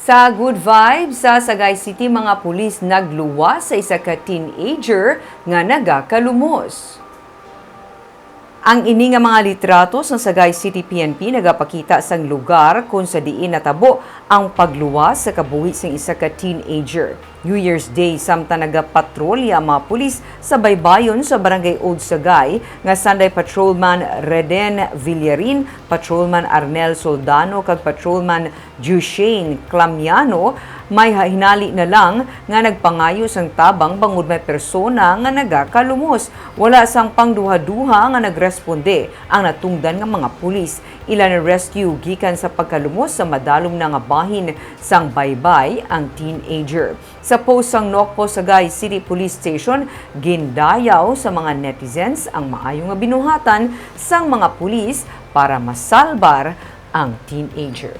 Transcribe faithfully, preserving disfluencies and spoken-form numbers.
Sa Good Vibes, sa Sagay City, mga pulis nagluwas sa isa ka teenager nga nagakalumos. Ang ini nga mga litrato sang Sagay City P N P nagapakita sang lugar kon sa diin natabo ang pagluwas sa kabuhi sang isa ka teenager. New Year's Day, samtang nagapatrolya ang mga pulis sa baybayon sa Barangay Old Sagay nga sanday Patrolman Reden Villarin, Patrolman Arnel Soldano, kag Patrolman Jushane Clamiano, may ha-, hinali na lang nga nagpangayo sang tabang bangod may persona nga nagakalumos. Wala sang pangduhaduha nga nagresponde ang natungdan nga mga pulis. Ila na-rescue gikan sa pagkalumos sa madalom na nga bahin sang baybay ang teenager. Sa post sang Nocpo Sagay City Police Station, gindayaw sa mga netizens ang maayo nga binuhatan sang mga pulis para masalbar ang teenager.